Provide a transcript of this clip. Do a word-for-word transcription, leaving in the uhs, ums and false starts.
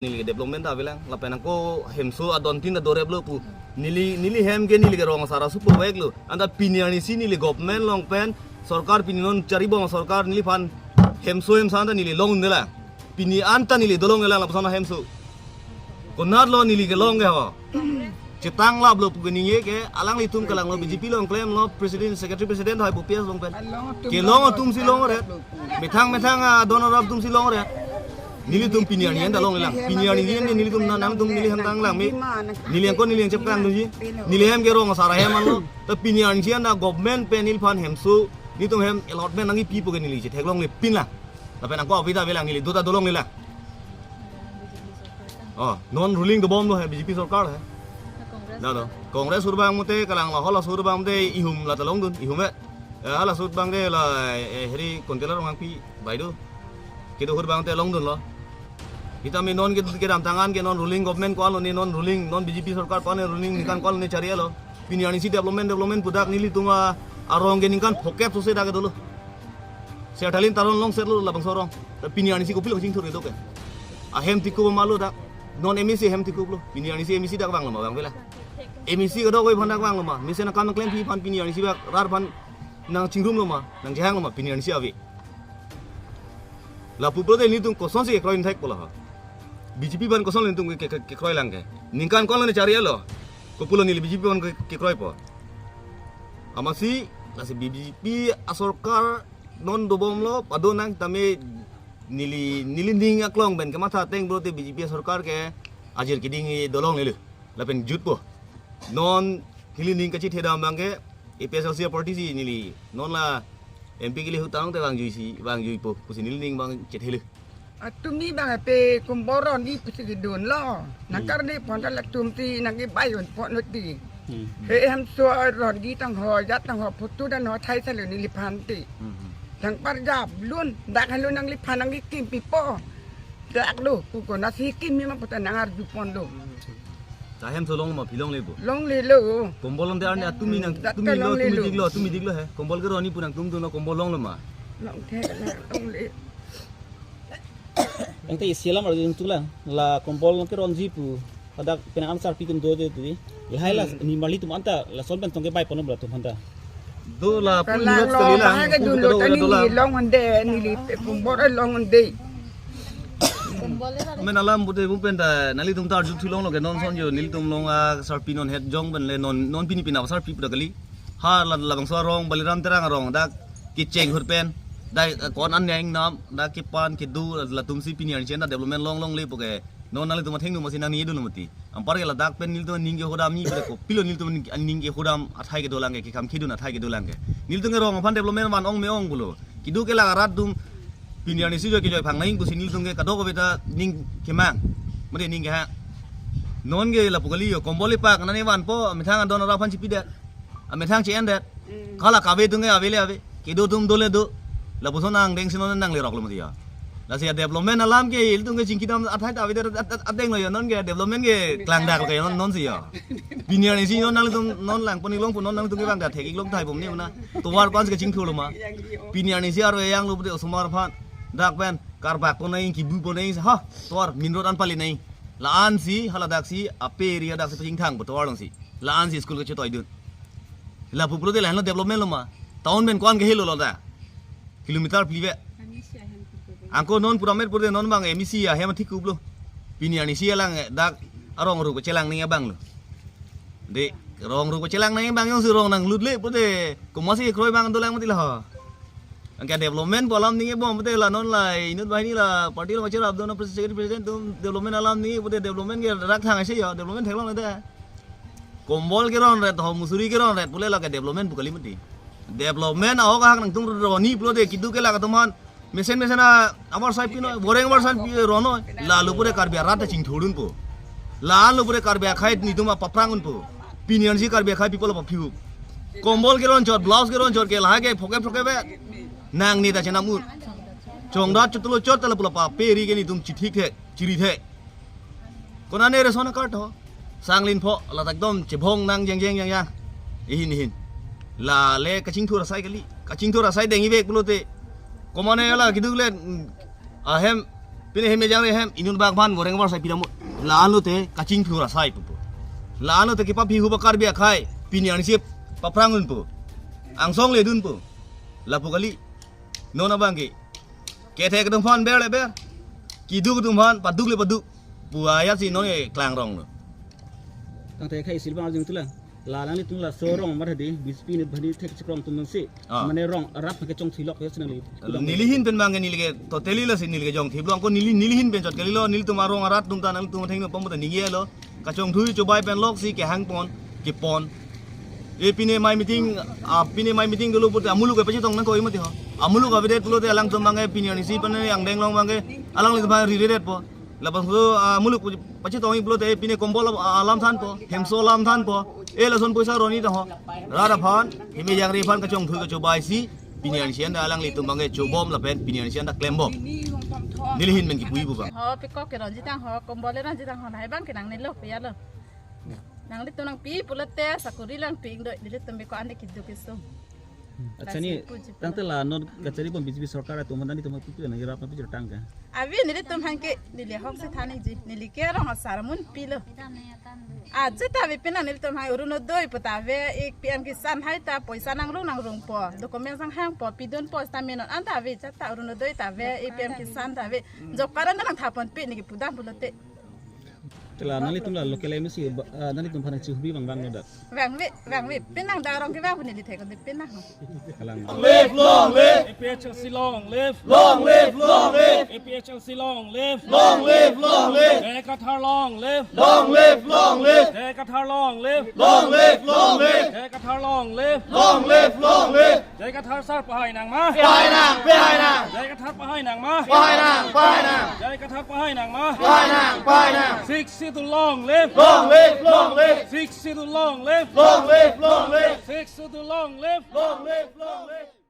Neli ke development ta avelang, lapen ako hemso adon tin ta dorep lo pu. Neli, neli hem ke neli ke rong asar asu po vek lo. Anta pini arnisi neli government along pen, sorkar pini non charibom sorkar neliphan hemso hemsa anta neli long un'e lang. Pini anta neli dolong-e lang lapuson ahemso. Konat lo neli kelong ke ho. Chetang lap lo pu keningje ke alanglitum kelang lo B J P along klem lo president, secretary president hai bo P S along pen. Kelong atum si long ret. Methang methang adon arap atum si long ret. Nelitum pini arni anta long-e lang. Pini arni anta nelitum na nangtum neli hem tang lang me. Neli angko neli angchep kang dunji. Neli hem ke rong asar ahem anlo. Ta pini arni anta government pen neliphan hemso, nelitum hem allotment nangkipi pu ke neli chetheklongle pin lang. Lapen angko aphi ta avelang neli do ta dolong-e lang. Oh, non ruling dobom lo he B J P sorkar he. Congress. Na no. Congress ahut abang mate kelang lo, halaso ahut abang mate ihum la ta longdun, ihum e. Eh, halaso ahut abang te la, eh, heri kontelar ongangpi baidu. Kedo ahut abang te longdun lo. Kita mi non ke kedam tangan ke non ruling government ko-an lo ne non ruling, non B J P sorkar ko-an ne ruling ningkan ko-an lo ne chari-e lo. Pini arnisi development, development pu dak nelitum arong ke ningkan phokep sose dak ke dolo. Ser Thalin Taron along set lo labangso arong. Ta pini arnisi kopilo kachingthur kedo ke. Ahem tikup ma lo dak. Non M A C hem tikup lo. Pini arnisi M A C dak vanglo ma vangve la. M A C kedo koi aphan dak vanglo ma. Mesen akam klempi aphan pini arnisi bak rat aphan nangchingrum lo ma. Nangjahang lo ma pini arnisi ave. Lapu pulote nelitum kosonsi kekroi thek pu la ha. B J P aphan koson nelitum ke, ke, ke, kekroi lang ke. Ningkan ko-an lo ne chari-e lo. Kopulo neli B J P aphan ke, kekroipo. Amatsi, lasi B J P asorkar non dobom lo, pado nang tame neli, neli ning aklong pen kematha ateng pulote B J P asorkar ke ajir keding dolong-e lo. Lapen jutpo. Non neli ning kachethedam abang ke A P H L C aparty si neli. Non la M P kili hutang te vangjuisi, vangjuipo. Pusi neli ning abang chethelo. Atumi abang pe kumbor ron di pusi kedun lo. Nang Hmm. karne pon ta latum ti nangkebai un pon ti. Hmm. He hemso ron di tang ho, jat tang ho, putu dan ho, thai salo neliphan ti. Hmm, hmm. Nang parjap lun, dak halo nangliphan nangkekim pipo. Dak lo, pu konatsi kimji ma pu ta nang arjupon lo. Ta hemso long ma phi longle bo. Longle lo. Kombol ante arni atumi nang, dak atumi ke lo, longle atumi lo. Dik lo, atumi dik lo he. Kombol keron ni pu nangtum dunlo kombol longlo ma. Longthe la longle. Ante isi alam arjudun lang. La kombol keronji pu. Hadak penang ansarpi atum do de tadi. Lahai la Hmm. nimarli atum anta lason pen tong kebai ponlo latum anta. Do la pun Kalang ni lo, sekali lang. Bahai kedun lo, Kedo tani kedo lang. Neli long ande, neli pe kumbor long ande. Men alam pute pumpen ta nanglitum ta arju thulong lo ke non son jo nelitum long asarpi non het jong pen le non, non pini pina asarpi puta kali. Ha la, labangso arong Baliram Terang arong dak kecheng ahut pen. Dak, eh, ko-an an neng nam dak kepan kedo latum si pini arni anta development long longle pu ke. Non nanglitum athengno masi nangning-edun mati. Anpar ke ladak pen nelitum aning kehodam ni pu ke kopilo nelitum aning kehodam athai kedo lang ke, kekam kedun athai kedo lang ke. Nelitum ke rong aphan development van ong me-ong pulo. Kedo ke lang arat atum pini arnisi joi kejoi phang nang pusi nelitum ke kadokave ta ning kemang. Mane ning kehang. Non ke lapu kali yo kombol ipak nane vanpo methang adon arap aphan chipi det. Amethang chi-en det. Hmm. Hala kave atum ke ave le ave. Kedo atum do le do. Lapuson angdeng si non nanglerok lo mati ya. Lasi ya development alam ke ilitum ke chingkidam athai ta ave det at, at, ateng lo ya non ke development ke klangdak lo ke non, non si ya. Pini arnisi non nangtum non langpon-ik long pu non nangtum ke bang ta thek-ik long tahai bom ni mana. Tovar ko-an si kachingthur lo ma. Pini arnisi aro eyang lo pute osomar aphan. Dak pen karbak pon nai kibu pon nai ha. Tovar main road an pali nai. La-an si haladak si ape area dak si pachingthang pu tovar along si. La-an si school kachetoidun. Lapu pulote lahenlo development lo ma. Town pen ko-an kehelo lo ta. Kilometer phli ve. Angko non Puramet pute non abang M A C ahem thikup lo. Pini arnisi alang, eh, dak arong ru kachelang nangji abang lo. De, rong ru kachelang nangji abang jongsi rong nanglut le pute komatsi kroi abang dolang mati la ho. Angke development pu alam ningje bom pute la non la inut banghini la party along kacherap do na president, secretary president atum development alam ningje pute development ke rak thang ase ya, development theklong le ta. Kombol keron ret ho, musuri keron ret pule lake development pu kali mati. Development ahok ahak nangtum roni pulote kedo ke lake atum aphan mesen mesen a-abar sai pino, boreng abar sai pi rono, lalu pure Karbi arat ta chingthurdunpo. La-an lo pure Karbi akhei netum apaphrang unpo. Pini arnisi Karbi akhei people apaphiu. Kombol keron chot, blouse keron chot ke lahai ke phokep phokep ve. Nangne ta chenam un. Chongdat chotlo chot ta lapu la pape ri ke netum chithik thek, chiri thek. Konane ration card ho. Sang lin pho, ladak dom chebong nang jeng jeng jeng jeng. Ihin ihin. La le kachingthur asai kali. Kachingthur asai dengji vek pulote. Komane la kedo le, mm, ahem Pine hem ejang re hem inut bak phan goreng war sai pidam. La-an lote kachingthur asai pupo. La-an lote kepaphi hu ba Karbi akhai pini arnisi paphrang dunpo. Angsong le dunpo. Lapu kali. Non abang ke. Kethek atum aphan ber le ber. Keduk atum aphan paduk le paduk. Pu ajat si non ke klangrong lo. Tangte khei isi abang arjung tulang. La alanglitum laso rong mar hadi B J P ni bhani thek chikrong atum si. Ah. Mane rong arat ke chongthilok ya sinang li. Neli ahin pen abang ke neli ke totally lasi neli ke jongthip lo, anke neli, neli ahin pen chot kalilo, nelitum arong arat atum ta nangtum atheng pamota ningje lo. Kachongthui chobai pen loksi kehang pon, kepon. E pine amei meeting, ah, pine amei meeting dolo pulote amuluk ke pachetong nangkok imati ho. Amuluk avedet pulote alangtum abang ke pini arnisi pen angdeng along abang ke alanglitum ri-redet po. Labangso, ah, amuluk pachetong-ik pulote pine kombol, ah, alam thanpo, hemso alam thanpo. E lason poisa roni ta ho. Rat aphan, hem ejang re aphan kachongthui kachobai si, pini arnisi anta alanglitum abang ke chobom lapen pini arnisi anta klembom. Neli ahin pen kipuji pu abang. Ho, pekok ke ronji tang ho, kombol le ronji tang ho, lahai abang ke nangnelo, pia lo. Nanglitum nangpi pulote, sakori nangpi ingdoi, nelitum beko ande keduk kesung. Accha ni, lasi puji pulo. Tangte la non kachari bom B J P sorkar atum aphan nelitum aphan pipi na hirap na pichir tang ke. Ave nelitum aphan ke, neli ahok si than-ikji, neli ke rong asar amun pilo. Ajat ta ave penang nelitum aphan Orunodoi pu ta ave, ik P M Kisan hai ta poisa nangrung nangrungpo, document nanghangpo, pidunpo, seta me non anta ave, ajat ta Orunodoi ta ave, ik P M Kisan ta ave, job card anta nangthaponpe neli kepudam pulote. Te la nanglitum la local M A C ba, ah, nanglitum aphan chihuri vang vanglo dak. Vangve, vangve. Penang da rong ke vang neli thek de penang. Kalang. Long live, long live. A P H L C long live. Long live, long live. A P H L C long live. Long live, long live. J I Kathar long live. Long live, long live. J I Kathar long live. Long live, long live. J I Kathar long live. Long live, long live. J I Kathar sir pahai nang ma? Pahai nang, pahai nang. J I Kathar pahai nang ma? Pahai nang, pahai nang. J I Kathar pahai nang ma? Pahai nang, pahai nang. Sixth Schedule long live. Long live, long live. Sixth Schedule long live. Long live, long live. Sixth Schedule long live. Long live, long live.